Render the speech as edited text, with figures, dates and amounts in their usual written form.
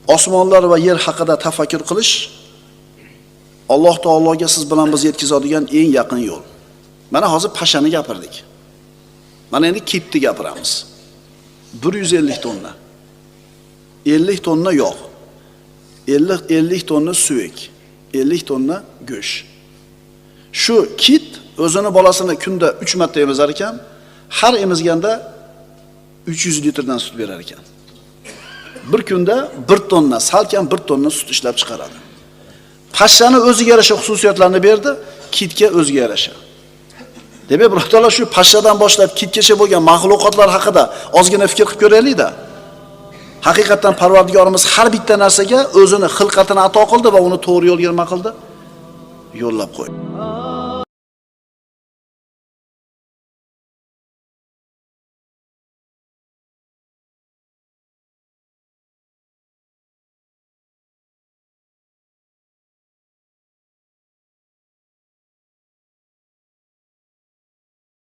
Osmonlar va yer haqida tafakkur qilish Alloh taologa siz bilan biz yetkazadigan eng yaqin yo'l. Mana hozir pashani gapirdik. Mana endi kitni gapiramiz. 150 tonna. 50 tonna yog'. 50 tonna suyak, 50 tonna go'sht. Shu kit o'zini bolasini kunda 3 marta emizar ekan, har emizganda 300 litrdan sut berar ekan. Bir kunda 1 tonna, salkam 1 tonna sut ishlab chiqaradi. Pashshani o'ziga yarasha xususiyatlarni berdi, kitga o'ziga yarasha. Demak, birodarlar, shu pashshadan boshlab kitgacha bo'lgan maxluqotlar haqida ozgina fikr qilib ko'raylik-da. Haqiqatan Parvardigorimiz har bitta narsaga o'zini xilqatini ato qildi va uni to'g'ri yo'lga nima qildi? Yo'llab qo'ydi.